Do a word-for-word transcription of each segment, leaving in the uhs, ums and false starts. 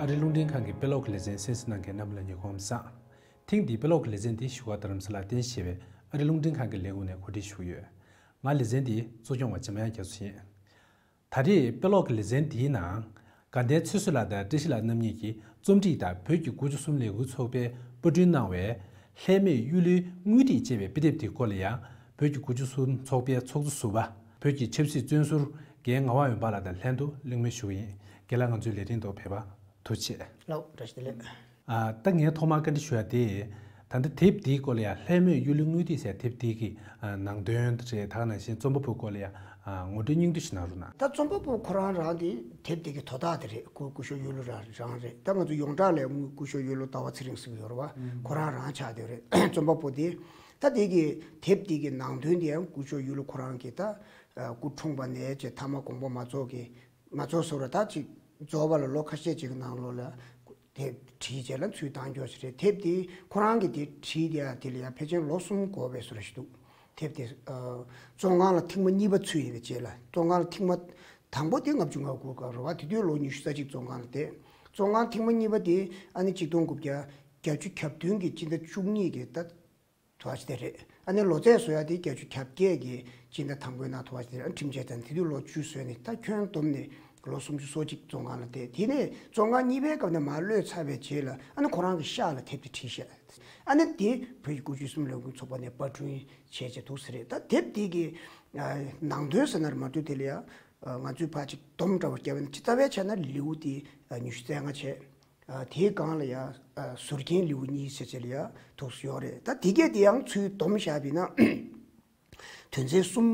ཨ་རི་རླུང་འཕྲིན་ཁང་གི་དཔེ་ཀློག་གི་ལེ་ཚན་གསན་གཟིགས་གནང་མཁན་རྣམ་པ་ལ་ཉི་གུང་བཟང་། ཐེངས་འདིའི་དཔེ་ཀློག་གི་ལེ་ཚན་འདི་བཞུགས་སྒར་རྡ་རམ་ས་ལར་རྟེན་གཞི་བྱས་པའི་ཨ་རི་རླུང་འཕྲིན་ཁང་གི་ལས་ཁུངས་ནས་གོ་སྒྲིག་ཞུས་ཡོད། ང་ལེ་ཚན་འདིའི་གཙོ་སྐྱོང་བ་འཇམ་དབྱངས་རྒྱ་མཚོ་ཡིན། ད་རེས་དཔེ་ཀློག་གི་ལེ་ཚན་འདིའི་ནང་། དགའ་ལྡན་ཚེ་བསོད་ལགས་དང་བཀྲ་ཤིས་ལགས་རྣམ་གཉིས་ཀྱིས་རྩོམ་སྒྲིག་དང་བོད་ཀྱི་དགུ་བཅུ་གསུམ་ལས་འགུལ་ཚོགས་པས་པར་སྐྲུན་གནང་བའི་ལྷད་མེད་གཡུ་ལོའི་དངུལ་ཐིག་ཅེས་པའི་དཔེ་དེབ་དེའི་སྐོར་ལ་ཡང་བོད་ཀྱི་དགུ་བཅུ་གསུམ་ཚོགས་པའི་ཚོགས་གཙོ་ཟུར་པ་བོད་ཀྱི་ཆབ་སྲིད་བཙོན་ཟུར་རྒན་ངག་དབང་འོད་འབར་ལགས་དང་ལྷན་དུ་གླེང་མོལ་ཞུ་གི་ཡིན། རྒན་ལགས་ང་ཚོའི་ལས་རིམ་དུ་ཕེབས་པར་ཐུགས་རྗེ་ཆེ། ལགས་བཀྲ་ཤིས་བདེ་ལེགས། ཨ། ད་ངས་ཐོག་མར་བཀའ་འདྲི་ཞུ་ཡ་དེ། ད་ལྟ་དེབ་འདིའི་སྐོར་ལ་ཡང་ལྷད་མེད་གཡུ་ལོའི་དངུལ་ཐིག་ཟེར་དེབ་འདི་གི་ཨ་ནང་དོན་རེད། ད་ག་ནང་བཞིན་རྩོམ་པ་པོའི་སྐོར་ལ་ཡང་ཨ་ངོ་སྤྲོད་སྙིང་བསྡུས་ཤིག་གནང་རོགས་གནང་། ད་རྩོམ་པ་པོ་ཁོ་རང་རང་དེ་དེབ་འདི་གི་དོ་བདག་དེ་རེད། སྐུ་སྐུ་ཞབས་གཡུ་ལོ་རང་རང་རེད། ད་ང་ཚོ་ཡོངས་གྲགས་ལ་སྐུ་སྐུ་ཞབས་གཡུ་ལོ་ཟླ་བ་ཚེ་རིང་ཟེར་གྱི་ཡོད་རེད་བ། ཁོ་རང་རང་ཆགས་བསྡད་རེད། རྩོམ་པ་པོ་དེ། ད་དེ་གི་དེབ་འདི་གི་ནང་དོན་དེ་ཡང་སྐུ་ཞབས་གཡུ་ལོ་ཁོ་རང་གིས་ད་ཨ་སྐུ་འཁྲུངས་པ་ནས་བྱས་མཐའ་མ་དགོངས་པ་མ་རྫོགས་གི་མ་རྫོགས་སོང་ར། ད་ཅིག་རྫོགས་པ་ལ་ལོ་ཁ་ཤས་ཅིག་གི་ནང་ལོགས་ལ་དེབ་བྲིས་རྗེས་ལ་ཚུར་བཏང་རྒྱུ་ཞིག་རེད། དེབ་དེ་ཁོ་རང་གིས་དེ་བྲིས་དེ་ཡང་དེ་ལ་ཡང་ཕལ་ཆེར་ལོ་གསུམ་འགོར་བའི་བཟོ་འདྲ་ཞིག་འདུག། དེབ་དེ་ཨ་བཙོན་ཁང་ལ་ཐེངས་མ་གཉིས་པ་ཚུད་ཡིན་པའི་རྗེས་ལ། བཙོན་ཁང་ལ་ཐེངས་མ་དང་པོ་དེ་ལྔ་བཅུ་ང་དགུ་སྐབས་རེད་བ། དེ་དུས་ལོ་ཉི་ཤུ་རྩ་གཅིག་བཙོན་ཁང་ལ་བསྡད། བཙོན་ཁང་ཐེངས་མ་གཉིས་པ་དེ་ཨ་ནི་གཅིག་སྟོང་དགུ་བརྒྱ་བརྒྱད་ཅུ་གྱ་བདུན་གྱི་སྤྱི་ཟླ་བཅུ་གཉིས་ཀྱི་ཟླ་དུ་བ་ཞིག་དེ་རེད། ཨ་ནི་ལོ་ཚད་བཟོ་ཡ་དེ་བརྒྱད་ཅུ་གྱ་བརྒྱད་ཀྱི་སྤྱི་ཟླ་དང་པོའི་ནང་དུ་བ་ཞིག་དེ་རེད། ཨ་ཁྲིམས་ཆད་དང་དེ་དུས་ལོ་བཅུ་བཟོས་ནས་ད་ཁྱོན་བསྡོམས་ནས་ལོ་སུམ་ཅུ་སོ་གཅིག་བཙོན་ཁང་ལ་བསྡད། དེ་ནས་བཙོན་ཁང་གཉིས་པའི་སྐབས་ནས་མར་གློད་ཚར་བའི་རྗེས་ལ་ཨ་ནི་ཁོ་རང་གི་ཤག་ལ་དེབ་དེ་བྲིས་ཤག། ཨ་ནི་དེ་བོད་ཀྱི་དགུ་བཅུ་གསུམ་ལས་འགུལ་ཚོགས་པ་ནས་པར་སྐྲུན་བྱས་བྱས་འདུག་ཟེར་རེད། ད་དེབ་དེ་གི་ཨ་ནང་དོན་ཟེར་ན་རེད་མ་གཏོགས། དེ་ལ་ཡང་ཨ་ང་ཚོས་ཕར་ཅིག་སྡོམ་འདྲ་བོ་བརྒྱབ་ན་ཅིག་རྩ་བའི་ཆ་ནས་ལེའུ་དེ་ཨ་ཉི་ཤུ་རྩ་ལྔ་བྱས། ཨ་དེའི་སྒང་ལ་ཡང་ཨ་ཟུར་རྒྱན་ལེའུ་གཉིས་ཟེར་བྱས་ལ་ཡང་འདུག་སེ་ཡོད་རེད། ད་དེ་གས་དེ་ཡང་ཚུར་བསྡོམས་བཞག་པ་ཡིན་ན་དོན་ཚན་གསུམ་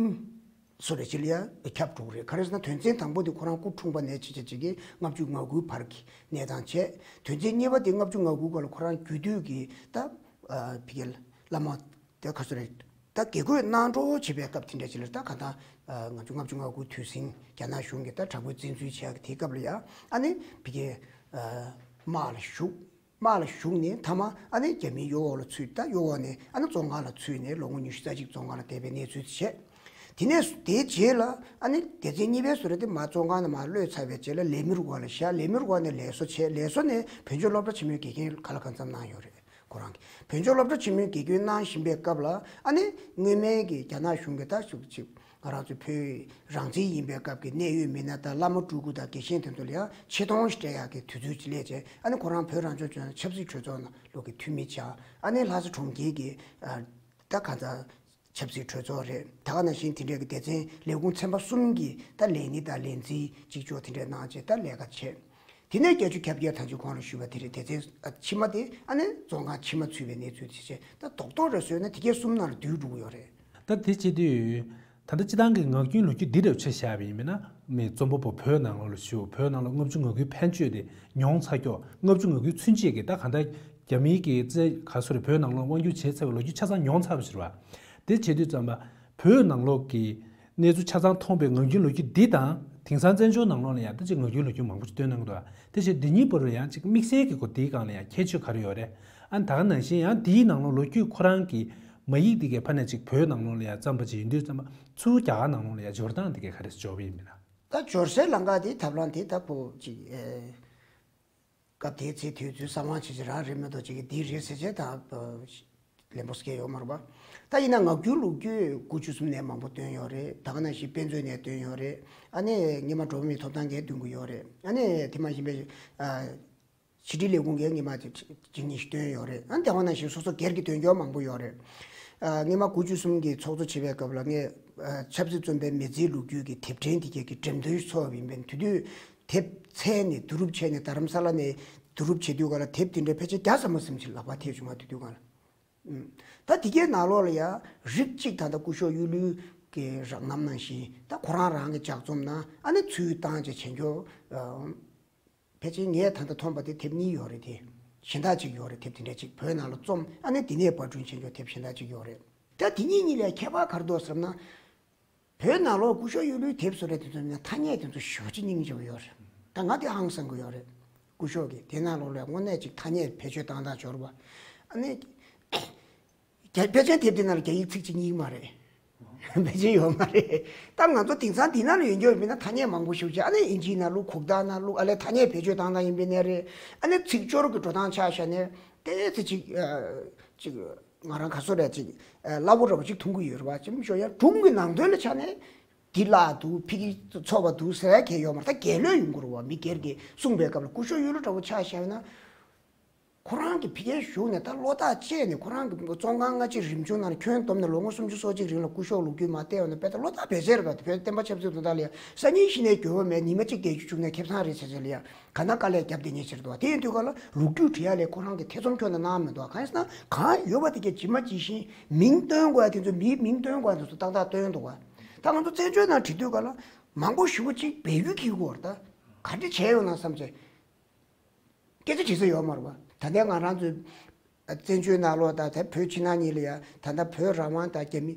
བཟོ་འདྲ་ཅིག་ལ་ཡང་ཁྱབ་འགྲོ་གི་རེད། ག་རེ་ཟེར་ན་དོན་ཚན་དང་པོ་དེ་ཁོ་རང་སྐུ་འཁྲུངས་པ་ནས་བྱས་བྱས་བྱས་ཀྱི་ལྔ་བཅུ་ང་དགུའི་བར་གྱི་གནས་སྟངས་བྱས། དོན་ཚན་གཉིས་པ་དེ་ལྔ་བཅུ་ང་དགུ་སྐབས་ལ་ཁོ་རང་རྒྱུད་སྟོད་ཀྱི་ད་ཨ་ཕ་གི་བླ་མ་དེ་ག་ཚོད་རེད། ད་དགེ་བསྐོས་གནང་འགྲོ་བྱེད་པའི་སྐབས་དེ་འདྲ་ཅིག་ལ་ད་ག་ད་ང་ཚོ་ལྔ་བཅུ་ང་དགུ་དུས་ཟིང་རྒྱ་ནག་གཞུང་གིས་ད་དྲག་པོའི་བཙན་འཛུལ་བྱས་ཀྱི་དེའི་སྐབས་ལ་ཡང་ཨ་ནི་ཕ་གི་ཨ་དམག་ལ་ཞུགས། དམག་ལ་ཞུགས་ནས་མཐའ་མ་ཨ་ནི་རྒྱ་མིའི་གཡོ་འོག་ལ་ཚུད། ད་གཡོ་འོག་ནས་ཨ་ནི་བཙོན་ཁང་ལ་ཚུད་ནས་ལོ་ངོ་ཉི་ཤུ་རྩ་གཅིག་བཙོན་ཁང་ལ་བསྡད་པའི་གནས་ཚུལ་དེ་བྱས། དེ་ནས་དེའི་རྗེས་ལ་ཨ་ནི་སྡེ་ཚན་གཉིས་པའི་བཟོ་འདྲ་དེ་མར་བཙོན་ཁང་ནས་མར་གློད་ཚར་བའི་རྗེས་ལ་ལེ་མུར་འོག་ལ་བཞག། ལེ་མུར་འོག་ནས་ལེགས་གསོ་བྱས། ལེགས་གསོ་ནས་བོད་ལྗོངས་སློབ་གྲྭ་ཆེན་མོའི་དགེ་རྒན་ག་ལ་གང་འཚམ་གནང་ཡོད་རེད། ཁོ་རང་གིས་བོད་ལྗོངས་སློབ་གྲྭ་ཆེན་མོའི་དགེ་རྒན་གནང་བཞིན་པའི་སྐབས་ལ་ཨ་ནི་སྔོན་མའི་གི་རྒྱ་ནག་གཞུང་གི་ད་ཞུགས་ཅིག་ང་རང་ཚོའི་བོད་རང་བཙན་ཡིན་པའི་སྐབས་ཀྱི་གནད་ཡོད་མི་སྣ་དང་བླ་མ་སྤྲུལ་སྐུ་དང་དགེ་བཤེས་དེ་ཚོ་ལ་ཡང་ཆེ་མཐོང་ཞིག་སྤྲད་ཡག་གི་དུས་ཚོད་ཅིག་སླེབས་བྱས། ཨ་ནི་ཁོ་རང་བོད་རང་སྐྱོང་ལྗོངས་ཆབ་སྲིད་གྲོས་ཚོགས་ནང་ལོགས་ཀྱི་འཐུས་མི་ཆགས། ཨ་ནི་ལྷ་ས་གྲོང་ཁྱེར་གྱི་ཨ་ད་གང་ལྟར་ཆབ་སྲིད་གྲོས་ཚོགས་རེད། ད་ག་ནང་བཞིན་དེ་འདྲའི་གི་སྡེ་ཚན་ལས་ཁུངས་ཚན་པ་གསུམ་གྱི་ད་ལས་སྣེ་དང་ལས་འཛིན་གཅིག་ལྕོགས་དེ་འདྲའི་གནང་བྱས་ད་ལས་ཀ་བྱས། དེ་ནས་བརྒྱད་ཅུ་གྱ་བརྒྱད་ད་ཅི་གོང་ལ་ཞུས་པ་དེ་རེད། སྡེ་ཚན་ཨ་ཕྱི་མ་དེ་ཨ་ནི་བཙོན་ཁང་ཕྱི་མ་ཚུད་པའི་གནས་ཚུལ་དེ་བྱས། ད་རྡོག་རྡོག་རེ་བཟོས་ན་དེ་གའི་གསུམ་ནང་ལ་བསྡུས་འགྲོ་གི་ཡོད་རེད། ད་དེ་བྱེད་དུས། ད་ལྟ་སྤྱི་བཏང་གི་ངག་རྒྱུན་ལོ་རྒྱུས་འདི་འདྲ་ཆ་བཞག་པ་ཡིན་ན། མི་རྩོམ་པ་པོ་བོད་ནང་ལོགས་ལ་བཞུགས། བོད་ནང་ལོགས་ལྔ་བཅུ་ང་དགུའི་ཕན་ཆོད་དེ་མྱོང་ཚར་ཀྱོག། ལྔ་བཅུ་ང་དགུའི་ཚུན་ཆད་ཀྱི་ད་གང་ལྟར་རྒྱ་མིའི་གི་རྩེ་ག་སོ་རེ་བོད་ནང་ལོགས་དབང་སྒྱུར་བྱས་ཚར་བའི་ལོ་རྒྱུས་ཆ་ཚང་མྱོང་ཚར་བ་ཞིག་རེད་བ། དེ་བྱེད་དུས་ཙམ་པ་བོད་ནང་ལོགས་ཀྱི་གནས་ཚུལ་ཆ་ཚང་མཐོང་པའི་ངག་རྒྱུན་ལོ་རྒྱུས་འདི་དང་། དེང་སང་བཙན་བྱོལ་ནང་ལོགས་ལ་ཡང་ད་ཅིག་ངག་རྒྱུན་ལོ་རྒྱུས་མང་པོ་ཞིག་བཏོན་གནང་གི་འདུག། དེ་བཞིན་འདི་གཉིས་བར་ལ་ཡང་ཅིག་དམིགས་བསལ་གྱི་སྒོ་དེའི་སྒང་ལ་ཡང་ཁྱད་ཆོས་ག་རེ་ཡོད་རེད། ཨ་ནི་ད་ག་ནང་བཞིན་ཡང་དེའི་ནང་ལོགས་ལོ་རྒྱུས་ཁོ་རང་གི་མ་ཡིག་འདི་གའི་ཕར་ནས་ཅིག་བོད་ནང་ལོགས་ལ་ཡང་བརྩམས་པ་ཅིག་ཡིན་དུས་ཙམ་པ་ཚུར་རྒྱ་གར་ནང་ལོགས་ལ་ཡང་འབྱོར་སྟངས་འདི་གའི་ག་རེ་འབྱོར་བ་ཡིན་མིན་ན། ད་འབྱོར་སའི་ལམ་ཁ་དེ་ཐབས་ལམ་དེ་ད་ཁོ་ཅིག་ཨེ། སྐབས་དེའི་ཚེ་དུས་ཚོད་གསང་བ་ཆེ་ཆེ་རང་རེད་མ་གཏོགས་ཅིག་གི་འདི་རེད་ཟེར་བྱས་ད་ལན་པོ་སྐྱེས་ཡོད་མ་རེད་པ། ད་ཡིན་ན་ངག་རྒྱུན་ལོ་རྒྱུས་དགུ་བཅུ་གསུམ་ནས་མང་པོ་བཏོན་ཡོད་རེད། ད་ག་ནང་བཞིན་དཔེ་མཛོད་ནས་བཏོན་ཡོད་རེད། ཨ་ནི་སྔོན་མ་འགྲོ་བ་མིའི་ཐོབ་ཐང་གིས་འདོན་གྱི་ཡོད་རེད། ཨ་ནི་དེ་མ་ཡིན་པའི་ཨ་ཕྱི་དྲིལ་ལས་ཁུངས་ཀྱིས་སྔོན་མ་དེ་གཅིག་གཉིས་ཤིག་བཏོན་ཡོད་རེད། ཨ་ནི་དེ་ག་ནང་བཞིན་སོ་སོ་སྒེར་གྱིས་འདོན་ཀྱང་མང་པོ་ཡོད་རེད། ཨ་སྔོན་མ་དགུ་བཅུ་གསུམ་གྱི་ཚོགས་གཙོ་བྱེད་པའི་སྐབས་ལ་ངས་ཨ་ཆབ་སྲིད་བཙོན་པའི་མི་ཚེའི་ལོ་རྒྱུས་ཀྱི་དེབ་ཕྲེང་དེ་གའི་གི་འགྲེམས་སྟོན་ཞིག་ཚོགས་པ་ཡིན་པས། དེ་དུས་དེབ་འཚོལ་ནས་བསྡུ་རུབ་བྱས་ནས་རྡ་རམ་ས་ལ་ནས་བསྡུ་རུབ་བྱེད་དུས་ག་ལ་དེབ་དེ་འདྲ་ཕལ་ཆེར་བརྒྱ་ཙམ་མ་ཟིན་ཞིག་ལག་པར་ཐེབས་བྱུང་བ། དེ་དུས་ག་ལ། ཨུམ། ད་དེ་གའི་ནང་ལོགས་ལ་ཡང་རིགས་གཅིག་ད་ལྟ་སྐུ་ཞབས་གཡུ་ལོའི་གི་རང་རྣམ་ནང་བཞིན་ད་ཁོ་རང་རང་གི་ལྗགས་རྩོམ་ནང་ཨ་ནི་ཚུར་བཏང་བྱས་བྱེད་རྒྱུ། ཨ་ཕལ་ཆེར་ངས་ད་ལྟ་མཐོང་པ་དེ་དེབ་གཉིས་ཡོད་རེད་དེ། གཞན་དག་ཅིག་ཡོད་རེད། དེབ་དེ་འདྲ་ཅིག་བོད་ནང་ལ་རྩོམ་ཨ་ནི་དེ་ནས་པར་སྐྲུན་བྱེད་རྒྱུ་དེབ་གཞན་དག་ཅིག་ཡོད་རེད། ད་དེ་གཉིས་གཉིས་ལས་ཁྱད་པར་ག་རེ་འདུག་ཟེར་ན། བོད་ནང་ལོགས་སྐུ་ཞབས་གཡུ་ལོའི་དེབ་བཟོ་རེད། དེ་ཚོ་ནས་ཐ་སྙད་དེ་ཚོ་ཞེ་པོ་ཅིག་སྙིང་རྗེ་པོ་ཡོད་རེད། ད་ང་དེ་ཧང་སང་གི་ཡོད་རེད། སྐུ་ཞབས་ཀྱིས་དེ་ནང་ལོགས་ལ་དངོས་གནས་ཅིག་ཐ་སྙད་བེད་སྤྱོད་བཏང་སྟངས་འབྱོར་བ། ཨ་ནི་རྒྱ་ཕལ་ཆེར་དེབ་དེ་ནང་ལ་རྒྱ་ཡིག་ཚིག་གཅིག་གཉིས་མ་རེད། ཕལ་ཆེར་ཡོད་མ་རེད། ད་ང་ཚོ་དེང་སང་འདི་ན་ལ་ཡོད་འགྱོ་ཡིན་པས་ན་ཐ་སྙད་མང་པོ་ཞིག་བྱས། ཨ་ནི་ཨིན་ཇིའི་ནང་བླུགས། གུག་རྟགས་ནང་བླུགས། ཨ་ལས་ཐ་སྙད་བེད་སྤྱོད་བཏང་སྟངས་ཡིན་པས་ན་རེད། ཨ་ནི་ཚིག་སྦྱོར་གྱི་འགྲོ་སྟངས་ཆ་བཞག་ནས་ཏོག་ཙམ་ཅིག་ཨ། ཅིག་ང་རང་ག་སོ་རེད། ཅིག་ཨ། སླ་པོ་འདྲ་པོ་ཅིག་མཐོང་གི་ཡོད་རེད་པ། ཅིག་མི་ཤོ་ཡ་སྒྲུང་གི་ནང་དོན་ལ་ཆ་ནས་འདི་བརླག་འདུག་ཕ་གི་ཚོར་བ་འདུག་ཟེར་ཡ་གང་ཡང་ཡོད་མ་རེད། ད་སྒེར་ལོས་ཡོང་གི་རེད་པ། མི་སྒེར་གྱིས་གསུངས་པའི་སྐབས་ལ་སྐུ་ཞབས་གཡུ་ལོ་འདྲ་པོ་ཆ་བཞག་ན། ཁོ་རང་གི་ཕ་གིར་བཞུགས་ནས་ད་བློ་ཐག་བཅད་ནས་ཁོ་རང་གི་བཙོན་ཁང་སྔ་ཕྱི་རིམ་བྱུང་ནང་ལ་ཁྱོན་བསྡོམས་ནས་ལོ་ངོ་སུམ་ཅུ་སོ་གཅིག་རིང་ལ་སྐུ་ཞབས་ལོ་རྒྱུས་མར་བལྟས་ཡོང་ན་དཔེ་ད་བློ་ཐག་རྦད་ཆོད་རེད་པ། བོད་བསྟན་པ་ཆབ་སྲིད་དོན་དག་ལ་ཡང་སང་ཉིན་ཤི་ནའི་འགྱུར་བ་མེད། ཉི་མ་གཅིག་བསྡད་རྒྱུ་བྱུང་ནའི་ཁེ་བཟང་རེད་ཟེར་ཟེར་ལ་ཡང་ག་ན་དཀའ་ལས་བརྒྱབ་བསྡད་མཁན་ཞིག་རེད་འདུག་དེ་ཡིན་དུས་ག་ལ་ལོ་རྒྱུས་བྲི་ཡ་ལས་ཁོ་རང་གི་ཐེ་ཚོམ་ཁྱོན་ནས་གནང་མི་འདུག་གང་ཡིན་ཟེར་ན་གང་ཡོད་པ་དེ་གས་ཇི་མ་ཇི་བཞིན་མིང་སྟོན་དགོས་ཡ་དེ་ཚོ། མིའི་མིང་སྟོན་དགོས་ཡ་དེ་ཚོ་ཏག་ཏག་སྟོན་འདུག་ག་ད་ང་ཚོ་བཙན་བྱོལ་ནང་བྲིས་དུས་ག་ལ་མང་པོ་ཞེ་པོ་ཅིག་སྦས་ཡུལ་གྱི་སྐོར་ད་ག་འདྲ་བྱས་ཡོད་ན་བསམ་བྱས། སྐད་ཆ་དྲི་ས་ཡོད་མ་རེད་པ། ད་ལྟའི་ང་རང་ཚོའི་བཙན་བྱོལ་ནང་ལོགས་དང་དེ་བོད་ཕྱི་ནང་གཉིས་ལ་ཡ་ད་ལྟ་བོད་རང་དབང་དང་རྒྱ་མི་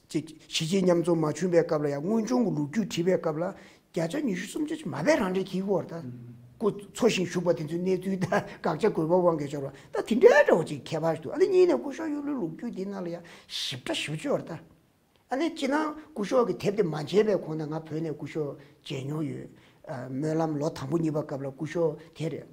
ཅིག་གཞིས་བྱེས་མཉམ་འཛོམས་མ་བྱུང་བའི་སྐབས་ལ་ཡ་དངོས་བྱུང་གི་ལོ་རྒྱུས་བྲིས་པའི་སྐབས་ལ་བརྒྱ་ཆ་ཉི་ཤུ་སུམ་ཅུ་ཅིག་མ་དཔེ་རང་འགྲེལ་གྱིས་སྐོར་ད་སྐུ་འཚོ་ཞིང་བཞུགས་པ་དེ་ཚོའི་གནས་ཚུལ་དང་དགག་བྱ་དགོས་པ་དབང་གིས་ཤོར་བ་ད་དེ་འདྲའི་འདྲ་བོ་ཅིག་ཁྱད་པར་ཞིག་འདུག་ཨ་ནི་གཉིས་ནས་སྐུ་ཞབས་གཡུ་ལོའི་ལོ་རྒྱུས་འདི་ནང་ལ་ཡ་ཞིབ་ཕྲ་ཞིབ་ཕྱོགས་རེད་ད། ཨ་ནི་སྤྱིར་ན་སྐུ་ཞབས་ཀྱི་དེབ་དེ་མ་མཇལ་བའི་གོང་ནས་ང་བོད་ནས་སྐུ་ཞབས་མཇལ་མྱོང་ཡོད། ཨ། སྨོན་ལམ་ལོ་དང་པོ་གཉིས་པ་སྐབས་ལ་སྐུ་ཞབས་དེ་རེད།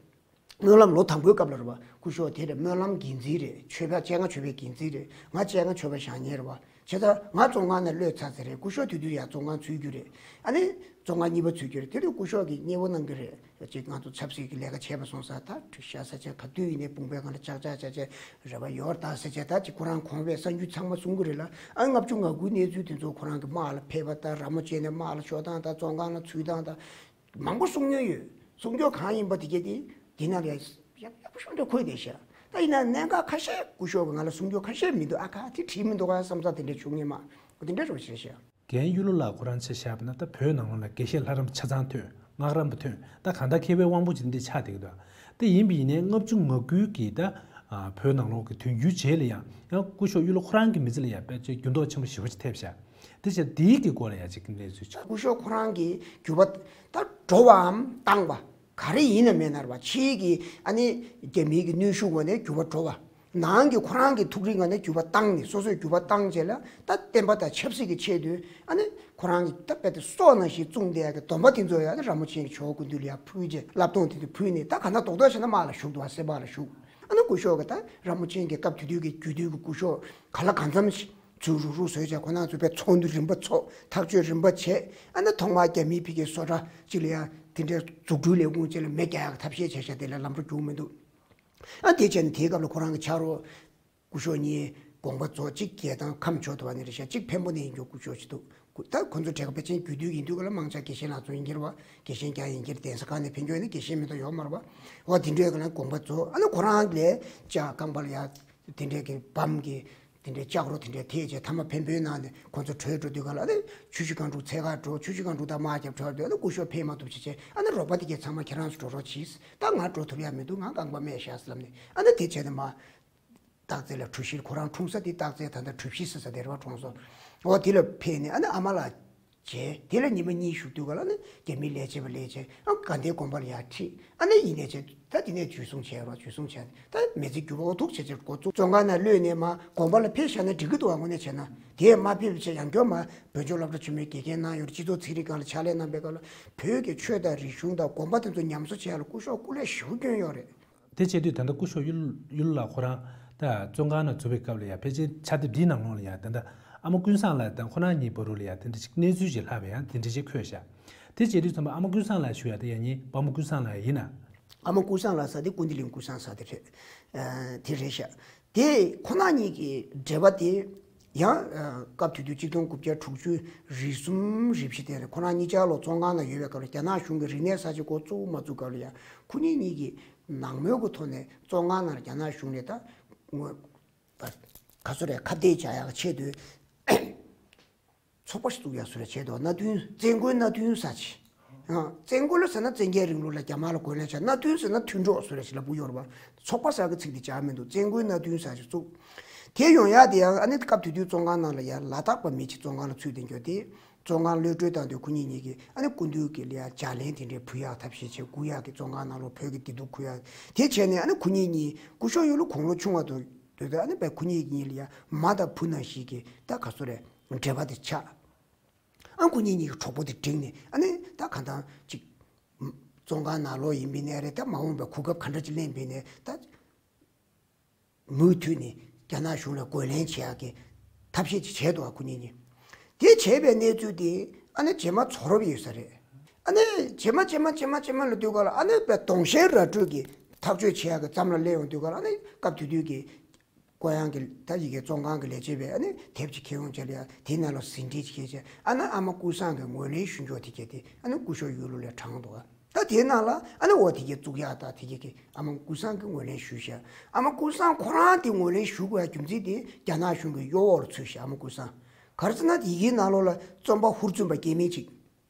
སྨོན་ལམ་ལོ་དང་པོའི་སྐབས་ལ་རེད་པ། སྐུ་ཞབས་དེ་རེད། སྨོན་ལམ་འགན་འཛིན་རེད། ཆོས་པ་བཅོ་ལྔ་ཆོས་པའི་འགན་འཛིན་རེད། ང་བཅོ་ལྔ་ཆོས་པ་བཞེངས་མཁན་རེད་པ། བྱས་ཙང་ང་བཙོན་ཁང་ནས་གློད་ཚར་ཚར་རེད། སྐུ་ཞབས་དེ་དུས་ཡང་བཙོན་ཁང་ཚུད་རྒྱུ་རེད། ཨ་ནི་བཙོན་ཁང་གཉིས་པ་ཚུད་རྒྱུ་རེད། དེ་དུས་སྐུ་ཞབས་ཀྱིས་མཉེས་པོ་གནང་གི་རེད། ཅིག་ང་ཚོ་ཆབ་སྲིད་ཀྱི་ལས་ཀ་བྱས་པ་སོང་ཙང་ད་བྲོས་ཤག་ཟེར་བྱས། ག་དུས་ཡིན་ནའི་དཔུང་པའི་སྒང་ལ་ཅག་ཅག་ཅག་ཅག་རེ་བ་ཡོད་ད་ཟེར་བྱས། ད་ཅིག་ཁོ་རང་གོང་འཕེལ་གསར་འགྱུར་ཚང་མ་གསུང་གི་རེད་ལ། ཨ། ལྔ་བཅུ་ང་དགུའི་གནས་ཚུལ་དེ་ཚོ་ཁོ་རང་གི་དམག་ལ་ཕེབས་པ་དང་། ར་མོ་ཆེ་ནས་དམག་ལ་ཤོག་སྟངས་དང་། བཙོན་ཁང་ལ་ཚུད་སྟངས་དང་མང་པོ་གསུང་མྱོང་ཡོད། གསུང་རྒྱུ་གང་ཡིན་པ་དེ་གས་དེ་འདི་ནང་ལ་ཡག་ཡག་པོ་ཞེ་དྲག་འཁོད་བསྡད་ཤག་ད་ཡིན་ན་གནད་འགག་ཁ་ཤས་སྐུ་ཞབས་ཀྱིས་ང་ལ་གསུང་རྒྱུ་ཁ་ཤས་མི་འདུག་ཨ་ཁ་དེ་བྲིས་མི་འདུག་ཨ་བསམ་ས་དེ་འདྲ་བྱུང་ངེས་མ། འོ་དེ་འདྲ་རེད་བྱས་ཤག་རྒན་གཡུ་ལོ་ལགས་ཁོ་རང་ཆ་བཞག་པ་ན་ད་བོད་ནང་ལོགས་ལ་དགེ་བཤེས་ལྷ་རམས་པ་ཆ་ཚང་ཐོན། སྔགས་རམས་པ་ཐོན། ད་གང་ལྟར་མཁས་པའི་དབང་པོ་ཅིག་འདི་ཆགས་བསྡད་ཀྱི་འདུག་དེ་ཡིན་པ་ཡིན་ནའི་ལྔ་བཅུ་ང་དགུའི་གི་ད་ཨ་བོད་ནང་ལོགས་ཀྱི་དོན་བསྒྱུར་བྱས་ལ་ཡང་ཡང་སྐུ་ཞབས་གཡུ་ལོ་ཁོ་རང་གི་མི་ཚེ་ལ་ཡང་དཔེ་ཆ་འགྱུར་ལྡོག་ཆེན་པོ་ཞེ་པོ་ཅིག་ཐེབས་ཤག་དེ་བྱས་དེའི་གི་སྐོར་ལ་ཡང་ཅིག་གནས་ཚུལ་ཅིག་སྐུ་ཞབས་ཁོ་རང་གི་འགྱུར་བ་ད་འགྲོ་བའམ་བཏང་བ། ག་རེ་ཡིན་ན་མེད་ན་རེད་པ། ཕྱིའི་གི་ཨ་ནི་རྒྱ་མིའི་གི་གནོན་ཤུགས་ངོས་ནས་འགྱུར་བ་འགྲོ་བ། ནང་གི་ཁོ་རང་གི་ཐུགས་རིག་ངོས་ནས་འགྱུར་བ་བཏང་ནས། སོ་སོས་འགྱུར་བ་བཏང་བྱས་ལ་ད་བསྟན་པ་དང་ཆབ་སྲིད་ཀྱི་ཆེད་དུ་ཨ་ནི་ཁོ་རང་གི་ད་དཔེ་དེ་སྲོག་ནང་བཞིན་བཙུགས་བསྡད་ཡག་གི་སྡོམ་པ་དེ་ཚོ་ཡང་ཨ་ནི་ར་མོ་ཆེ་གི་ཇོ་བོ་སྐུ་མདུན་ལ་ཡང་ཕུལ་བྱས། བསླབ་སྡོམ་དེ་ཚོ་ཕུལ་ནས། ད་ག་ན་རྡོག་རྡོག་བྱས་ན་དམག་ལ་ཞུགས་འདུག་པ། སེ་འབག་ལ་ཞུགས། ཨ་ནི་སྐུ་ཞབས་ཀྱིས་ད་ར་མོ་ཆེ་གི་སྐབས་དེ་དུས་ཀྱི་རྒྱུད་སྟོད་ཀྱི་སྐུ་ཞབས་ག་ལ་གང་འཚམ་ཞིག་ཚུར་རུག་རུག་བཟོས་བྱས། ཁོ་རང་ཚོ་དཔེ་ཚོགས་འདུ་རིམ་པ་ཚོགས། ཐག་གཅོད་རིམ་པ་བྱས། ཨ་ནི་ཐོག་མར་རྒྱ་མིའི་ཕ་གིའི་བཟོ་གྲྭ་གཅིག་ལ་ཡང་དེ་འདྲའི་འཛུགས་སྐྲུན་ལས་ཁུངས་ཅིག་ལ་མེ་རྒྱག་ཡག་ཐབས་ཤེས་བྱས་ཤག་དེ་ལ་ལམ་འགྲོ་རྒྱུག་མི་འདུག་ཨ། དེ་བྱས་ནས་དེའི་སྐབས་ལ་ཁོ་རང་གི་ཆ་རོགས་སྐུ་ཞབས་གཉིས་དགོངས་པ་རྫོགས། གཅིག་རྒྱལ་ཐང་ཁམས་ཕྱོགས་དུ་བ་ནས་རེད་ཤག་གཅིག་འཕན་པོ་ནས་ཡིན་རྒྱུ་སྐུ་ཞབས་ཅིག་འདུག་ད་ཁོ་ཚོ་གྲས་ཀ་ཕལ་ཆེར་རྒྱུད་སྟོད་ཡིན་དུས་ག་ལ་མང་ཆེ་དགེ་བཤེས་ལགས་ཚོ་ཡིན་གྱི་རེད་པ། དགེ་བཤེས་རྐྱང་ཡིན་གྱི་རེད། གདན་ས་ཁག་ནས་ཕེབས་མཁན་ཡོད་ན་དགེ་བཤེས་མི་འདུག་ཡོད་མ་རེད་པ། འོ་དེ་འདྲའི་སྒང་ལ་དགོངས་པ་རྫོགས། ཨ་ནི་ཁོ་རང་ལས་ལྕགས་རྐང་པ་ལ་ཡ་དེ་འདྲའི་གི་བམ་གྱི་དེ་འདྲའི་ལྕགས་རོ་དེ་འདྲའི་ཐེབས་བྱས། མཐའ་མ་འཕན་པོའི་ནང་ནས་ཁོ་ཚོ་བྲོས་འགྲོ་དུས་སྒང་ལ། ཨ་ནི་ཆུ་བཞི་སྒང་དྲུག་འཚོལ་གར་འགྲོ། ཆུ་བཞི་སྒང་དྲུག་དང་དམག་རྒྱབ་འཕྲོ་བར་དུ། ཨ་ནི་སྐུ་ཞབས་ཕེབས་མ་ཐུབ་བྱས་བྱས། ཨ་ནི་རོགས་པ་དེ་གས་ཚང་མ་ཁྱེད་རང་ཚོ་འགྲོ་རོགས་གྱིས། ད་ང་འགྲོ་ཐུབ་ཡ་མི་འདུག་ང་རྐང་པ་རྨས་ཤག་ཟེར་ལབ་ནས། ཨ་ནི་དེ་བྱས་ནས་མར་སྟག་རྩེ་ལ་གྲུ་བཞི། ཁོ་རང་འཁྲུངས་ས་དེ་སྟག་རྩེ། ད་ལྟ་གྲུ་བཞི་ཟེར་ས་དེ་རེད་པ། གྲོངས་སོང་། འོ་དེ་ལ་ཕེབས་ནས་ཨ་ནི་ཨ་མ་ལགས་མཇལ། དེ་ལ་ཉི་མ་གཉིས་བཞུགས་དུས་སྒང་ལ་ཨ་ནི་རྒྱ་མིའི་ལས་བྱེད་པ་ལས་བྱེད། ཨ། དགའ་ལྡན་དགོན་པ་ལ་ཡར་ཁྲིད། ཨ་ནི་ཡིན་ནས་བྱས། ད་དེ་ནས་འཇུ་བཟུང་བྱས་རོགས། འཇུ་བཟུང་བྱས། ད་མི་ཚེ་འགྱུར་བ་འོ་ཐུག་བྱས་བྱས་འགོ་བཙུགས། བཙོན་ཁང་ནང་གློད་ནས་མར་དགོན་པ་ལ་ཕེབས་བཞག་ན་འགྲིག་གི་འདུག་པ། དངོས་གནས་བྱས་ན། དེ་མ་ཕེབས་བྱས་ཡང་བསྐྱར་མར་བོད་ལྗོངས་སློབ་གྲྭ་ཆེན་མོའི་དགེ་རྒན་གནང་ཡོད་རེད། སྤྱི་ཚོགས་ཚན་རིག་སྒང་ལ་ཕྱག་ལས་གནང་པའི་སྐབས་ལ་བོད་ཀྱི་ཆོས་དང་རིག་གཞུང་དང་དགོན་པ་དེ་ཚོ་ཉམས་གསོ་བྱེད་ཡག་ལ་སྐུ་ཞབས་སྐུ་ལས་ཞེ་པོ་བསྐྱོན་ཡོད་རེད། དེ་བྱེད་དུས་ད་ལྟ་སྐུ་ཞབས་གཡུ་གཡུ་ལོ་ལགས་ཁོ་རང་ད་བཙོན་ཁང་ནང་འཛུལ་བའི་སྐབས་ལ་ཡང་ཕལ་ཆེར་ཕྱག་དེབ་འདིའི་ནང་ལོགས་ལ་ཡང་ད་ལྟ་ཨ་མ་ཀུན་བཟང་ལགས་དང་ཁོ་རང་གཉིས་བར་དུ་ལ་ཡང་དེ་འདྲ་ཅིག་གནས་ཚུལ་ཅིག་ལྷག་པའི་ཡང་དེ་འདྲ་ཅིག་འཁོད་བཞག་དེ་བྱེད་དུས་ཙམ་པ་ཨ་མ་ཀུན་བཟང་ལགས་ཞུ་ཡ་དེ་ཡང་ཉིད་པ་མོ་ཀུན་བཟང་ལགས་ཡིན་ན། ཨ་མ་ཀུན་བཟང་ལགས་ཟེར་དེ་ཀུན་བདེ་གླིང་ཀུན་བཟང་ཟེར་དེ་རེད། ཨ། དེ་རེད་ཤག་དེ་ཁོ་རང་གཉིས་ཀྱི་འབྲེལ་བ་དེ་ཡང་། ཨ། སྐབས་དེ་དུས་ཆིག་སྟོང་དགུ་བརྒྱ་དྲུག་ཅུ་རེ་གསུམ་རེ་བཞི་དེ་རེད། ཁོ་རང་གཉིས་ཆ་ལོ་བཙོན་ཁང་ནང་ཡོད་པའི་སྐབས་ལ་རྒྱ་ནག་གཞུང་གི་རིག་གནས་གསར་བརྗེ་འགོ་བཙུགས་མ་བཙུགས་སྐབས་ལ་ཡང་ཁོ་གཉིས་གཉིས་ཀྱིས་ནང་མོལ་གྱི་ཐོག་ནས་བཙོན་ཁང་ནང་རྒྱ་ནག་གཞུང་ལ་ད་ངོ་། ག་ཚོད་རེད། ཁ་གཏད་བྱ་ཡག་ཆེད་དུ་ཚོགས་པ་ཞིག་བཙུགས་ཡག་བཟོ་འདྲ་བྱས་འདུག་མནའ་མཐུན། བཙན་རྒོལ་མནའ་མཐུན་ཟེར་ཅིག་ཨ། བཙན་རྒོལ་ཟེར་ན་བཙན་རྒྱལ་རིང་ལུགས་ལ་རྒྱ་དམར་ལ་རྒོལ་ལན་བྱས། མནའ་མཐུན་ཟེར་ན་མཐུན་གྲོགས་བཟོ་འདྲ་ཞིག་ལབ་ཀྱི་ཡོད་རེད་པ། ཚོགས་པ་ཟེར་གྱི་ཚིག་དེ་བྱས་མི་འདུག་བཙན་རྒོལ་མནའ་མཐུན་ཟེར་ཅིག་བཙུགས། དེ་ཡོང་ཡག་དེ་ཡང་ཨ་ནི་སྐབས་དེ་དུས་བཙོན་ཁང་ནང་ལ་ཡང་ལ་དྭགས་པ་མི་གཅིག་བཙོན་ཁང་ལ་ཚུད་བསྡད་ཀྱོག་དེ། བཙོན་ཁང་གློད་གྲོལ་བཏང་དུས་ཁོ་གཉིས་གཉིས་ཀྱིས་ཨ་ནི་སྐུ་མདུན་གྱི་ལ་ཡང་ལྗགས་ལན་དེ་འདྲའི་ཕུལ་ཡག་ཐབས་ཤེས་བྱས། སྒུག་ཡག་གི། བཙོན་ཁང་ནང་ལོགས་བོད་ཀྱི་བདེ་སྡུག་ཁུར་ཡག་དེ་བྱས་ནས། ཨ་ནི་ཁོ་གཉིས་གཉིས་སྐུ་ཞབས་གཡུ་ལོ་དགུང་ལོ་ཆུང་བ་དུ་འདུག་དུས། ཨ་ནི་བས་ཁོ་གཉིས་གཉིས་ལ་ཡང་མ་དང་བུ་ནང་བཞིན་གྱི་ད་ག་ཚོད་རེད། འབྲེལ་བ་དེ་ཆགས། ཨ་ཁོ་གཉིས་གཉིས་ཀྱི་གྲོགས་པོ་དེ་བསྒྲིགས་ནས་ཨ་ནི་ད་གང་ལྟར་ཅིག་བཙོན་ཁང་ནང་ལོགས་ཡིན་པའི་ནས་རེད། ད་མ་འོངས་པའི་གོ་སྐབས་ག་འདྲ་ཅིག་ལེན་པའི་ནས་ད། མུ་མཐུད་ནས་རྒྱ་ནག་གཞུང་ལ་རྒོལ་ལན་བྱེད་ཡག་གི་ཐབས་ཤེས་ཅིག་བྱས་འདུག་བ། ཁོ་གཉིས་གཉིས་དེ་བྱས་པའི་གནས་ཚུལ་དེ་ཨ་ནི་རྗེས་མ་ཚོར་བ་ཡོད་ས་རེད། ཨ་ནི་རྗེས་མ་རྗེས་མ་རྗེས་མ་རྗེས་མ་ལ་དུས་སྐབས་ལ་ཨ་ནི་དཔེ་དོང་ཞེན་ར་སྤྲོད་ཀྱི་ཐག་གཅོད་བྱེད་ཡག་གི་མཚམས་ལ་སླེབས་ཡོང་དུས་སྐབས་ལ་ཨ་ནི་སྐབས་དེ་དུས་ཀྱི་ཀོ་ཡང་གི་ད་ཡི་གེ་བཙོན་ཁང་གི་ལས་བྱེད་པས་ཨ་ནི་དེབ་ཅིག་ཁྱེར་ཡོང་བྱས་ལ་ཡ་དེའི་ནང་ལ་ཟིན་བྲིས་ཅིག་བྱས་བྱས་ཨ་ནི་ཨ་མ་ཀུན་བཟང་གི་ངོས་ལེན་ཞུ་འཇོག་དེ་གྱད་དེ་ཨ་ནི་སྐུ་ཞབས་གཡུ་ལོ་ལ་དྲངས་འདུག་བ། ད་དེའི་ནང་ལ་ཨ་ནི་འོ་དེ་གའི་བཙུགས་ཡག་ད་དེ་གའི་གི་ཨ་མ་ཀུན་བཟང་གི་ངོས་ལེན་ཞུས་ཤག་ཨ་མ་ཀུན་བཟང་ཁོ་རང་དེ་ངོས་ལེན་ཞུ་དགོས་ཡ་རྒྱུ་མཚན་དེ་རྒྱ་ནག་གཞུང་གི་གཡོ་འོག་ལ་ཚུད་ཤག་ཨ་མ་ཀུན་བཟང་། ག་རེ་ཟེར་ན་དེ་གའི་ནང་ལོགས་ལ་བཙོན་པ་ཧུར་བཙོན་པ་སྐྱེ་དམན་ཅིག་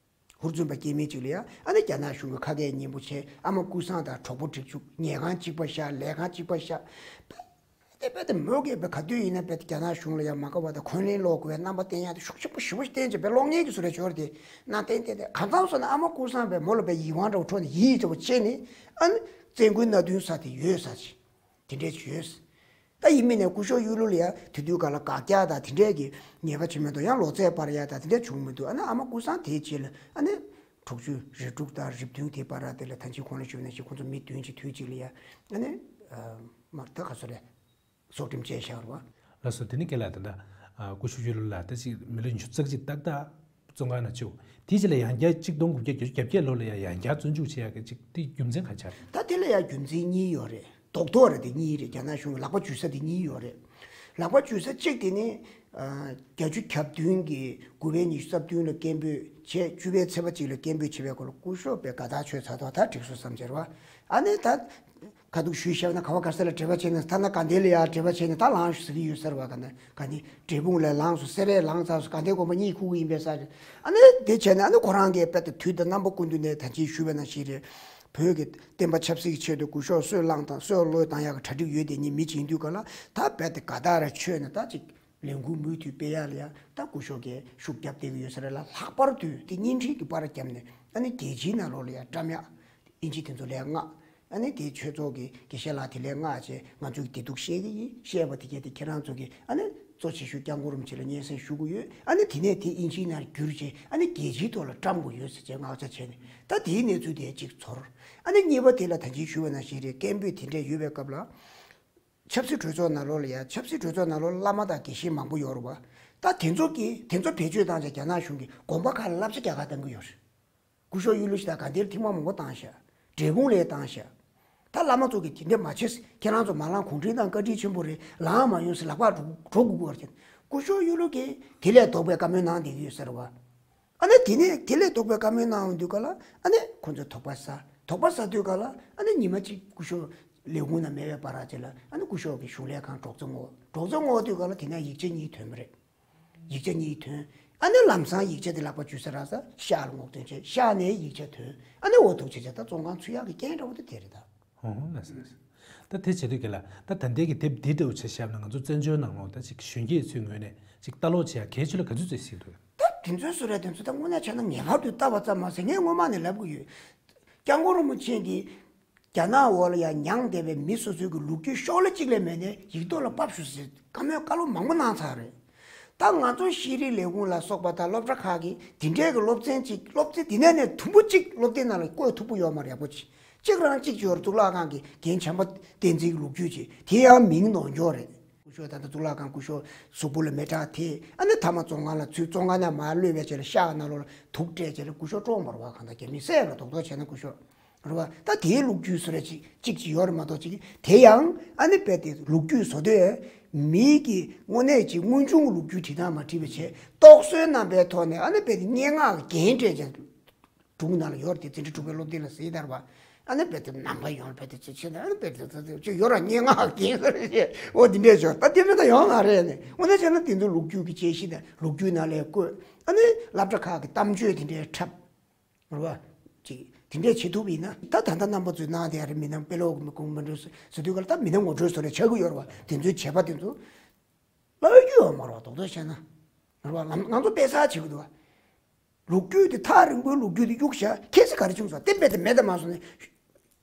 ཧུར་བཙོན་པ་སྐྱེ་དམན་ཅིག་ལ་ཡ་ཨ་ནི་རྒྱ་ནག་གཞུང་གི་ཁ་སྐད་སྙན་པོ་བྱས། ཨ་མ་ཀུན་བཟང་དང་གྲོགས་པོ་སྒྲིག་བཅུག་ཉལ་ཁང་གཅིག་པ་བཞག་ལས་ཁང་གཅིག་པ་བཞག་དེ་དཔེ་དེ་མོ་གིས་དཔེ་ག་དུས་ཡིན་ན་དཔེ་རྒྱ་ནག་གཞུང་ལ་ཡང་མ་དགའ་བ་དང་འཁོན་ལན་སློག་དགོས་པའི་རྣམ་པ་བསྟན་ཡག་དེ་ཤུགས་ཆེན་པོ་ཞེ་པོ་ཞིག་བསྟན་བྱས་དཔེ་གློག་བརྙན་གྱི་བཟོ་འདྲ་ཅིག་ཡོད་རེད་དེ། ནང་བསྟན་བསྟན་ཏེ་གང་ཙམ་སོང་ན་ཨ་མ་ཀུན་བཟང་དཔེ་མོ་ལ་དཔེ་ཡིད་དབང་འདྲ་བོ་འཕྲོག་ནས་ཡིད་ཡིད་འདྲ་བོ་བྱས་ནས་ཨ་ནི་བཙན་སྐུལ་མནའ་མཐུན་ས་དེ་ཡོད་ས་ཅིག་དེ་འདྲས་ཅིག་ཡོད། ད་ཡིན་མིན་ནས་སྐུ་ཞབས་གཡུ་ལོ་ལ་ཡང་དེ་དུས་ག་ལ་དགག་རྒྱག་དང་དེ་འདྲས་ཀྱི་ཉེས་པ་བྱེད་མི་འདུག་ཡང་ལོ་ཚད་སྤར་ཡག་དང་དེ་འདྲས་བྱུང་མི་འདུག་ཨ་ནི་ཨ་མ་ཀུན་བཟང་དེའི་རྗེས་ལ་ཨ་ནི། དྲུག་ཅུ་རེ་དྲུག་དང་རེ་བདུན་དེའི་བར་དེ་ལ་ད་ཅི་གོང་ལ་ཞུས་ནང་བཞིན་ཁོང་ཚོ་མི་བདུན་གྱི་དུས་གཅིག་ལ་ཡ་ཨ་ནི་མར་ད་ག་ཚོད་རེད། སྲོག་ཁྲིམས་བཅད་བཞག་རེད་བ། ལགས་སོ། དེ་ནི་རྒན་ལགས་ད་ལྟ་སྐུ་ཞབས་གཡུ་ལོ་ལགས་ད་ཅིག་མི་ལོ་ཉི་ཤུ་རྩ་གཅིག་ཏག་ཏག་བཙོན་ཁང་ནང་བཅུག་དེའི་རྗེས་ལ་ཡང་བསྐྱར་གཅིག་སྟོང་དགུ་བརྒྱ་བརྒྱད་ཅུ་གྱ་བརྒྱད་ལོ་ལ་ཡང་ཡང་བསྐྱར་བཙོན་འཇུག་བྱེད་ཡག་གི་ཅིག་དེ་རྒྱུ་མཚན་གང་ཆགས་རེད། ད་དེ་ལ་ཡང་རྒྱུ་མཚན་གཉིས་ཡོད་རེད། རྡོག་རྡོག་རེད་དེ་གཉིས་རེད། རྒྱ་ནག་གཞུང་གི་ལག་པ་འཇུ་ས་དེ་གཉིས་ཡོད་རེད། ལག་པ་འཇུ་ས་གཅིག་དེ་ནི། བརྒྱད་ཅུ་གྱ་བདུན་གྱི་དགུ་པའི་ཉི་ཤུ་རྩ་བདུན་ལ་སྐད་འབོད་བྱས། བཅུ་པའི་ཚེས་པ་གཅིག་ལ་སྐད་འབོད་བྱས་པའི་སྐོར་ལ་སྐུ་ཞབས་པས་དགའ་ཐག་ཆོད་ཚར་དུས་ད་འགྲིག་སོང་བསམ་བྱས་རེད་བ། ཨ་ནི་ད་ཁ་ཐུག་ཞུས་བཞག་ན་ག་བ་ག་ས་ལ་འབྲེལ་བ་བྱས་ན་ཐ་ན་དགའ་ལྡན་ལ་ཡང་འབྲེལ་བ་བྱས་ན་ད་ལངས་ཤོག་ཟེར་གྱི་ཡོད་ཟེར་བ། ག་ནས་ག་ནི་འབྲས་སྤུངས་ལ་ལངས་སོང་། སེ་རས་ལངས་ཚར་སོང་། དགའ་ལྡན་དགོན་པ་གཉིད་ཁུག་གི་ཡིན་པས་ས་རེད། ཨ་ནི་དེ་བྱས་ན་ཨ་ནི་ཁོ་རང་གིས་དཔེ་ད་དུས་དང་རྣམ་པ་ཀུན་ཏུ་ནས་ད་ཅི་ཞུས་པ་ནང་བཞིན་རེད། བོད་ཀྱི་བསྟན་པ་ཆབ་སྲིད་ཀྱི་ཆེད་དུ་སྐུ་ཞབས་སྲོག་བླངས་དང་སྲོག་བློས་བཏང་ཡག་གི་གྲ་སྒྲིག་ཡོད་དེ་ཉིད་མི་བྱེད་འདུག་ག་ལ། ད་རྦད་དེ་དགའ་ཐག་ར་ཆོད་ནས་ད་ཅིག་ལས་འགུལ་མུ་མཐུད་སྤེལ་ཡག་ལ་ཡ་ད་སྐུ་ཞབས་ཀྱིས་ཤུགས་རྒྱབ་བསྡད་ཀྱི་ཡོད་ས་རེད་ལ། ལྷག་པར་དུ་དེ་བརྙན་འཕྲིན་གྱི་པར་བརྒྱབ་ནས་ཨ་ནི་རྒྱལ་སྤྱིའི་ནང་ལོགས་ལ་ཡ་བཀྲམ་ཡག་ཨིན་ཇི་དེ་ཚོ་ལས་མངགས། ཨ་ནི་དེ་ཆོས་ཚོགས་ཀྱི་དགེ་བཤེས་ལགས་དེ་ལས་མངགས་བྱས་ང་ཚོས་བདེ་སྡུག་བཤད་ཀྱི་ཡིན། བཤད་པ་དེ་གས་དེ་ཁྱེད་རང་ཚོ་གིས་ཨ་ནི་གཙོ་ཆེ་ཤོས་སྐྱབས་མགོན་རིན་པོ་ཆེ་ལ་སྙན་སེང་ཞུ་གི་ཡོད། ཨ་ནི་དེ་ནས་དེ་ཨིན་ཇིའི་ནང་བསྒྱུར་བྱས་ཨ་ནི་རྒྱལ་སྤྱིའི་ཐོག་ལ་བཀྲམ་དགོས་ཡོད་ཟེར་བྱས་མངགས་བྱ་བྱས་ནས་ད་དེའི་གནས་ཚུལ་དེ་གཅིག་ཚོར། ཨ་ནི་གཉིས་པ་དེ་ལ་ད་གིན་ཞུས་པ་ནང་བཞིན་རེད། སྐད་འབོད་དེ་འདྲས་ཡོད་པའི་སྐབས་ལ། ཆབ་སྲིད་གྲོས་ཚོགས་ནང་ལོགས་ལ་ཡ་ཆབ་སྲིད་གྲོས་ཚོགས་ནང་ལོགས་ལ་བླ་མ་དང་དགེ་བཤེས་མང་པོ་ཡོད་རེད་བ། ད་དེ་ཚོ་གིས་དེ་ཚོ་བེད་སྤྱོད་བཏང་བྱས་རྒྱ་ནག་གཞུང་གིས་དགོན་པ་ཁག་ལ་བསླབ་བྱ་རྒྱག་ག་བཏང་གི་ཡོད་རེད། སྐུ་ཞབས་གཡུ་ལོ་ཞིག་དང་དགའ་ལྡན་ལ་ཐེངས་མ་མང་པོ་བཏང་ཤག་འབྲས་སྤུངས་ལ་བཏང་ཤག་ད་བླ་མ་ཚོ་གིས་དེ་འདྲ་མ་བྱེད་ཟེར། ཁྱེད་རང་ཚོ་མ་ལངས། གུང་ཁྲན་ཏང་བཀའ་དྲིན་ཆེན་པོ་རེད། ལངས་མ་ཡོང་ཟེར་ལག་པ་སྒྲོག་སྒྲོག་དགོས་ཀྱི་ཡོད་རེད། སྐུ་ཞབས་གཡུ་ལོ་གིས་དེ་ལས་ལྡོག་པའི་བཀའ་མོལ་གནང་བསྡད་ཀྱི་ཡོད་ཟེར་བ། ཨ་ནི་དེ་ནས་དེ་ལས་ལྡོག་པའི་བཀའ་མོལ་གནང་ཡོང་དུས་ག་ལ་ཨ་ནི་ཁོ་ཚོས་དོགས་པ་ཟ། དོགས་པ་ཟ་དུས་ག་ལ་ཨ་ནི་ཉི་མ་གཅིག་སྐུ་ཞབས་ལས་ཁུངས་ན་མེད་པའི་བར་ཅིག་ལ་ཨ་ནི་སྐུ་ཞབས་ཀྱི་གཞུང་ལས་ཁང་སྒྲོག་རྩེ་སྔོག་སྒྲོག་རྩེ་སྔོག་དུས་ག་ལ་དེ་ནས་ཡིག་ཆ་གཉིས་ཐོན་པ་རེད། ཡིག་ཆ་གཉིས་ཐོན། ཨ་ནི་ལམ་སང་ཡིག་ཆ་དེ་ལག་པ་འཇུ་ས་རག་ས་ཤག་ལ་སྔོག་འདོན་བྱས། ཤག་ནས་ཡིག་ཆ་ཐོན། ཨ་ནི་འོ་ཐུག་བྱས་བྱས་ད་བཙོན་ཁང་ཚུད་ཡག་གི་རྐྱེན་འདྲ་བོ་དེ་དེ་རེད་ད། ཧོ་ཧོ་ལགས་སོ་ལགས་སོ། ད་དེ་བྱེད་དུས་ག་ལ་ད་ད་ལྟའི་གི་དེབ་འདི་འདྲ་བོ་ཆ་བཞག་ན་ང་ཚོ་བཙན་བྱོལ་ནང་ལོགས་ད་ཅིག་གཞོན་སྐྱེས་ཚོའི་ངོས་ནས་ཅིག་ལྟ་ཀློག་བྱེད་ཡག་གལ་ཆེ་ལ་ག་ཚོད་ཙམ་གཟིགས་འདུག་ད་དེ་ཚོའི་བཟོ་འདྲ་དེ་ཚོ་ད་དངོས་གནས་བྱས་ན་ངེས་པར་དུ་ལྟ་བ་ཙམ་མ་ཟད་ངས་སྔོན་མ་ནས་ལབ་གི་ཡོད། སྐྱབས་མགོན་རིན་པོ་ཆེ་འདི་རྒྱ་ནག་འོག་ལ་ཡང་མྱངས་བསྡད་པའི་མི་སོ་སོའི་གི་ལོ་རྒྱུས་ཤོག་ལྷེ་གཅིག་ལས་མེད་ནས་ཡིག་ཐོག་ལ་ཕབ་ཤོག་ཟེར་བཀའ་མོལ་བཀའ་སློབ་མང་པོ་གནང་ཚར་རེད། ད་ང་ཚོ་ཤེས་རིག་ལས་ཁུངས་ལ་སོགས་པ་དང་སློབ་གྲྭ་ཁག་གིས་དེ་འདྲའི་གི་སློབ་ཚན་གཅིག་སློབ་ཚན་དེ་ནས་ནས་དུམ་བུ་གཅིག་སློབ་དེབ་ནང་ལ་བཀོད་ཐུབ་པོ་ཡོད་མ་རེད། ཡག་པོ་ཅིག་གཅིག་རང་གཅིག་ཅོར་གཙུག་ལག་ཁང་གི་རྒན་བྱམས་པ་བསྟན་འཛིན་གྱི་ལོ་རྒྱུས་ཅིག་དེ་ཡང་མིང་ནོར་འགྱོ་རེད། སྐུ་ཞབས་ད་ལྟ་གཙུག་ལག་ཁང་སྐུ་ཞབས་གཟུགས་པོ་ལ་མེ་སྲེག་ཐེབས། ཨ་ནི་མཐའ་མ་བཙོན་ཁང་ལ་ཚུད། བཙོན་ཁང་ནས་མར་གློད་པའི་རྗེས་ལ་ཤག་ནང་ལོགས་ལ་དུག་སྤྲད་རྗེས་ལ་སྐུ་ཞབས་བཀྲོངས་པ་རེད་བ། གང་ལྟར་རྒྱ་མིས་བསད་པ་རྡོག་རྡོག་བྱས་ན་སྐུ་ཞབས་རེད་བ། ད་དེའི་ལོ་རྒྱུས་བཟོ་འདྲ་ཅིག་ཅིག་ཅིག་ཡོད་རེད་མ་གཏོགས་ཅིག་དེ་ཡང་ཨ་ནི་རྦད་དེ་ལོ་རྒྱུས་བཟོ་དུས་མིའི་གི་དངོས་གནས་ཀྱི་དངོས་བྱུང་གི་ལོ་རྒྱུས་བྲིས་སྟངས་མ་བྲིས་པ་བྱས་རྟོག་བཟོའི་རྣམ་པའི་ཐོག་ནས་ཨ་ནི་རྦད་དེ་སྙན་ངག་གི་རྒྱན་སྤྲས་བྱས། སྒྲུང་ནང་ལ་ཡོད་རེད་དེ། འཛིན་གྲྭ་དྲུག་པའི་སློབ་དེབ་ལ་གཟིགས་དར་བ། ཨ་ནི་རྦད་དེ་ནང་པ་ཡོང་རྦད་དེ་ཅི་བྱེད་ན་ཨ་ནི་རྦད་དེ་ད་དེ་ཅི་ཡོད་ར་སྙན་ངག་གི་རེད་ཅེས་འོ་དེ་འདྲས་བྱོས། ད་དེ་འདྲ་ད་ཡོང་ང་རེད་ནས་འོ་ན་བྱས་ན་དེ་ཚོ་ལོ་རྒྱུས་ཀྱི་དཔྱད་གཞི་དང་ལོ་རྒྱུས་ནང་ལ་བཀོད། ཨ་ནི་སློབ་གྲྭ་ཁག་གི་གཏམ་བརྗོད་དེ་འདྲས་འཁྲབ། རེད་བ། ཅིག་དེ་འདྲས་བྱེད་ཐུབ་ཡིན་ན་ད་ད་ལྟ་རྣམ་པ་ཚོས་གནང་བསྡད་ཡ་རེད། མི་སྣ་དཔེ་ཀློག་གི་མི་ཁུངས་མི་འགྲོ་ཟེར་དུས་ག་ལ་ད་མི་སྣ་ངོ་སྤྲོད་བཟོ་འདྲ་བྱེད་དགོས་ཡོད་རེད་བ། དེ་ཚོའི་བྱེད་པ་དེ་ཚོ་ལབ་རྒྱུ་ཡོད་མ་རེད་བ། རྡོག་རྡོག་བཤད་ན་རེད་བ། ང་ང་ཚོ་དཔེ་གསར་བྱེད་དགོས་འདུག་བ། ལོ་རྒྱུས་དེ་ཐག་རིང་པོའི་ལོ་རྒྱུས་དེ་གཡུག་བཞག་ཁྱེད་ཚོ་ག་རེ་བྱུང་སོང་དེ་རྦད་དེ་མེད་དང་མ་སོང་ནས།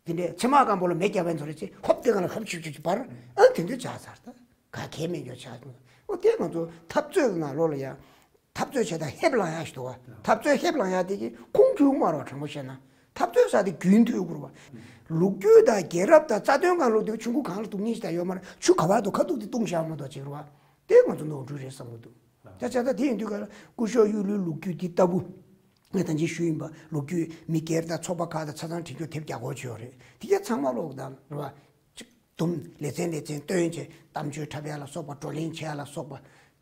དེ་འདྲའི་ཚེར་མ་སྐམ་པོ་ལ་མེ་བརྒྱབ་པའི་ཚོ་རེ་ཚེ་ཧོབ་དེ་ག་ལ་ཧོབ་ཆུབ་ཆུབ་ཀྱི་བར་ཨ་དེ་འདྲ་བྱ་ཚར་ད་ག་གེ་མེད་འགྱོ་ཆགས་སོང་། འོ་དེ་ང་ཚོ་འཐབ་རྩོད་ནང་ལོགས་ལ་ཡང་ འཐབ་རྩོད་བྱེད་དང་ཧེབ་ལངས་ཡག་ཞིག་འདུག་བ། འཐབ་རྩོད་ཧེབ་ལངས་ཡག་དེ་གི་ཁུངས་འཁྱོལ་མ་རོགས་དྲང་པོ་བཤད་ན། འཐབ་རྩོད་ཟེར་དེ་རྒྱུན་མཐུད་དགོས་རེད་བ། ལོ་རྒྱུས་དང་རྒྱལ་རབས་དང་རྩ་དོན་སྒང་ལོགས་དེ་ཆུང་ཀུ་གང་ལ་སྡུག་ཉེས་ཞིག་ད་ཡོད་མ་རེད། ཆུ་ག་བར་དུ་ཁ་ཐུག་དེ་བཏུང་བཞག་མ་གཏོགས་ཅིག་རེད་བ། དེ་ང་ཚོ་ནོར་འཁྲུལ་རེད་བསམ་གྱི་འདུག་ད་ཆ་ད་དེ་ཡིན་དུས་ག་ལ་སྐུ་ཞབས་གཡུ་ལོའི་ལོ་རྒྱུས་འདི་ལྟ་བུ། ངས་ད་ཅི་ཞུས་ཡིན་པ། ལོ་རྒྱུས་མི་སྒེར་དང་ཚོགས་པ་ཁག་དང་ཆ་ཚང་བྲིས་རྒྱུ་དེབ་རྒྱག་དགོས་བྱས་ཡོད་རེད། དེ་ག་ཚང་མ་ཀློག་དང་རེད་བ། ཅིག་དུམ་ལེ་ཚན་ལེ་ཚན་བཏོན་བྱས་གཏམ་བརྗོད་འཁྲབ་ཡ་ལ་སོགས་པ། བགྲོ་གླེང་བྱེད་ཡ་ལ་སོགས་པ་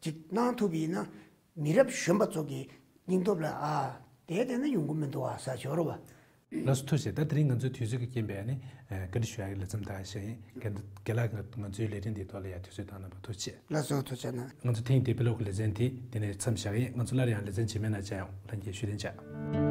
ཅིག་གནང་ཐུབ་པ་ཡིན་ན། མི་རབས་གཞོན་པ་ཚོ་གི་སྙིང་སྟོབས་ལ་ཨ་དེ་བལྟས་ན་ཡོང་གི་མི་འདུག་ཨ་ཟེར་བྱས་ཡོད་རེད་བ། ལགས་སོ། ཐུགས་རྗེ་ཆེ། ད་དེ་རིང་ང་ཚོའི་དུས་ཚོད་ཀྱི་རྐྱེན་པས་ནི་ཨ་བཀའ་འདྲི་ཞུ་ཡག་གི་ལེ་ཚན་འདི་ག་ཞིག་ཡིན། རྒན་རྒན་ལགས་ང་ང་ཚོའི་ལས་རིམ་འདིའི་ཐོག་ལ་ཡང་དུས་ཚོད་བཏང་གནང་བར་ཐུགས་རྗེ་ཆེ། ལགས་སོ། ཐུགས་རྗེ་གནང་། ང་ཚོ་ཐེངས་འདིའི་དཔེ་ཀློག་གི་ལེ་ཚན་འདི་འདི་ནས་མཚམས་བཞག་ཡིན། ང་ཚོ་སླར་ཡང་ལེ་ཚན་རྗེས་མའི་ནང་མཇལ་ཡོང་། ལྷན་རྒྱས་བཞུགས་གདན་འཇགས།